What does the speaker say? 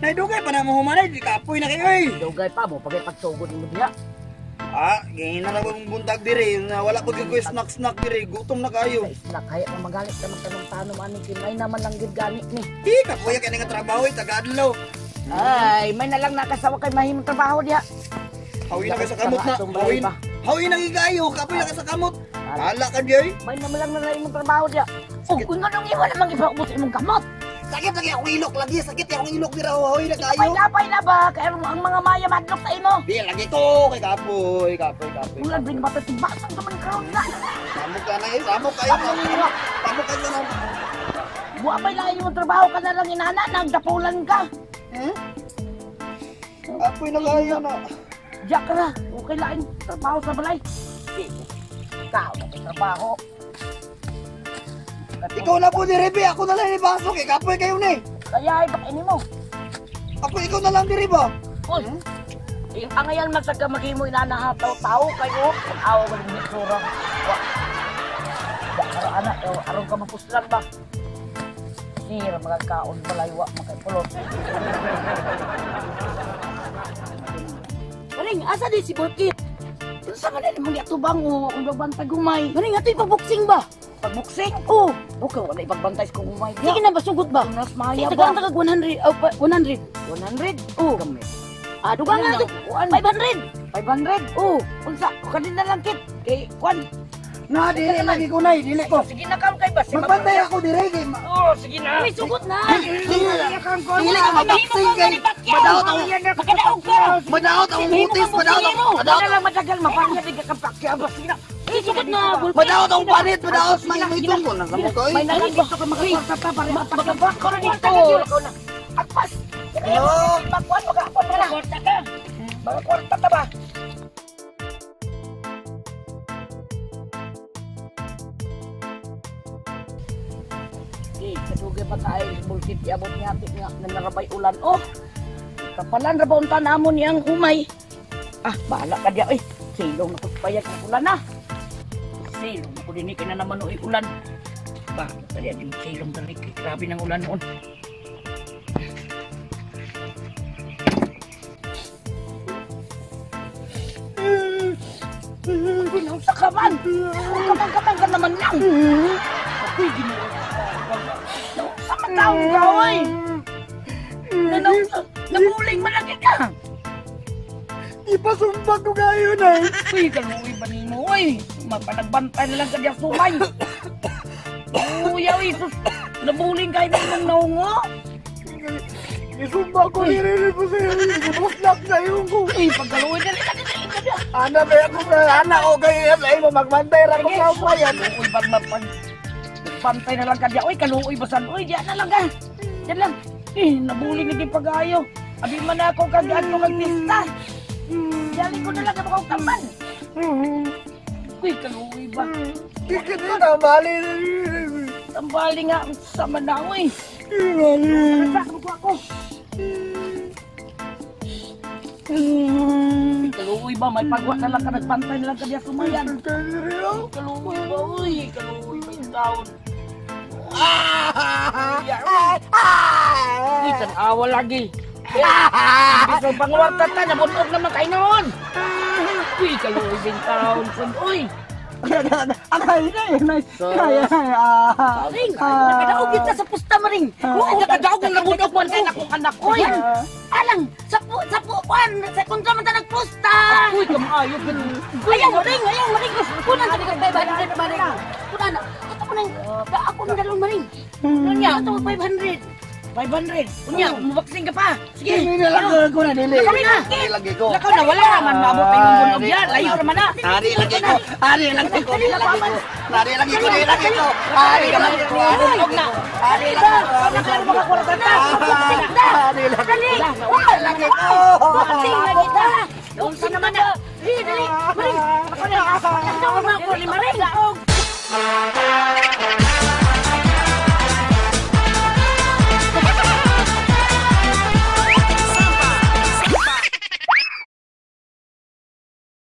Nay dugay pa na mo humanay, di kapoy na kayo eh. Dugay pa mo pagay pagsugod nimo diha. Ah, ganyan na lang akong buntag dire. Na wala ko gyud ko snack-snack dire, gutom na kayo. Snack kaya ka magalit ka magtanong-tanong ani kay may naman lang gid gani ni. Di kapoy kay nga trabaho eh, taga-adlaw. Ay, may na lang nakasawa kay mahimong trabaho diha. Hawi na kay sa kamot na. Hawi na. Hawi na gigayo, kapoy na kay sa kamot. Hala ka diay. May naman lang na imong trabaho diha. Oh, kung anong iwan namang ipaubos imong kamot. Sakit lagi akong ilok lagi, sakit akong ilok dira, hawi na kayo. Kapay na ba? Kaya ang mga maya madlok sa imo. Di lagi ko kay kapoy, kapoy, kapoy. Ulan rin ba tibasang ka man karon na. Samok ka na eh, samok kayo. Samok ka na. Buwa pa'y lain imong trabaho ka na lang inana, nagdapulan ka. Hmm? Kapoy na kayo na. Diyak ra, okay lain trabaho sa balay. Ikaw na kay trabaho. Ikaw na po dire, be. Ako na lang ipasok eh. Kapoy kayo na eh. Kaya ay baka ini mo. Ako ikaw na lang dire ba? Uy, ang ngayon magsaga maghimo inanahataw-tao kayo. Awa ba ng itsura? Wa. Aron anak, aron ka mapuslan ba? Sira magkaon balay wa makapulot. Maring, asa di si Burkit? Unsa man ni mong giatubang o kung bantay gumay? Maring, ato'y pagboxing ba? Pagboxing? Oo. Okay, wala ipagbantay sa gumay. Sige na ba, sugod ba? Nas maya Sige, ba? tagaan tagag 100. Oh, 100. 100? Oo. Gamit. Ah, dugang Ano nga lang? 500. 500? Oo. Unsa? Kanina lang kit. Kay kwan. Na, dili lagi ko nay, dili ko. Sige na kam kay ba? Magbantay ako dire kay. Oo, sige na. May sugot na. Dili ka maboxing kay. Madaot ang Makadaog ka. Madaot ang mutis, madaot ang madaot. Wala lang madagal mapanya di ka kapakya ba sige na. Eh, sugot na. Madaot ang panit, madaot may itong ko nasa mo kay. May nalang dito ka makakwarta pa para mapagabak ko na dito. Agpas. Oh, Magkuan makakuan ka na. Kwarta ka. Mga kwarta ta ba? Kadugay pa tayo, bulkit iabot niya atik nga nanarabay ulan. Oh, kapalan ra ba unta namon niyang humay? Ah, bahala ka diya. Eh, silong na ko payag ng ulan na. Silong na ko din kay na naman oy ulan. Bahala ka diya, yung silong dali. Grabe ng ulan noon. Uy, sa kaman! Kamang-kamang ka naman lang! Ako'y ginoo. Sa mataong ka, oy! Nabuling malaki ka! Ipasumbag ko kayo na eh! Uy, kaluoy ba nimo, oy? Mapanagbantay na lang ka diya sumay! Uy, uy, sus! Nabuling kayo na imong naungo! Isumbag ko nililip ko sa'yo! Ibuslak sa iyong ko! Uy, pagkaluoy dali ka dali ka diya! Ana, ba ako ana, o kayo yan, mo magbantay ra ko sa umayan! Uy, pag mapag... Pantay na lang ka diya. Uy, kaluoy basan. Uy, diyan na lang ka. Diyan lang. Eh, nabuling na pag-ayo. Abi man ako kagaan mo kag pista. Dali ko na lang ako kaman. Uy, kaluoy ba? Kikit na tambali. Tambali nga sa manaw eh. Sa ko ako. Kaluoy ba? May pagwa na lang ka. Nagbantay na lang ka diya sumayan. Kaluoy ba? Uy, kaluoy ba yung taon? Uy, tanawa lagi. Imbis ng pangwarta ta, nabunog naman kayo noon. Uy, kaluoy din taon. Uy! Akay na eh. Maring, nakadaog kita sa pusta, Maring. Oo, nakadaog na nabunog man kayo akong anak. Uy! Alang, sa puan, sa kontra man ta nagpusta. Uy, kamayo. Ayaw, Maring, ayaw, Maring. Kunan sa 500, Maring. Kunan, ito ko nang, ako ng dalawang, Maring. Kunya, ito 500. 500. Unya, mubaksing ka pa. Sige. Hindi na lang ko na dili. Lakaw na. Dili lagi ko. Lakaw na wala man maabot pa imong bunog yan. Layo ra man na. Ari lagi ko. Ari lagi ko. Dili lagi ko. Ari lagi ko. Dili lagi ko. Ari lagi ko. Bunog na. Ari lagi ko. Lakaw na mga kwarta na. Boxing na. Ari lagi ko. Boxing lagi ta. Unsa naman na? Dili, dili. Maring. Ako na. Ako na, Maring.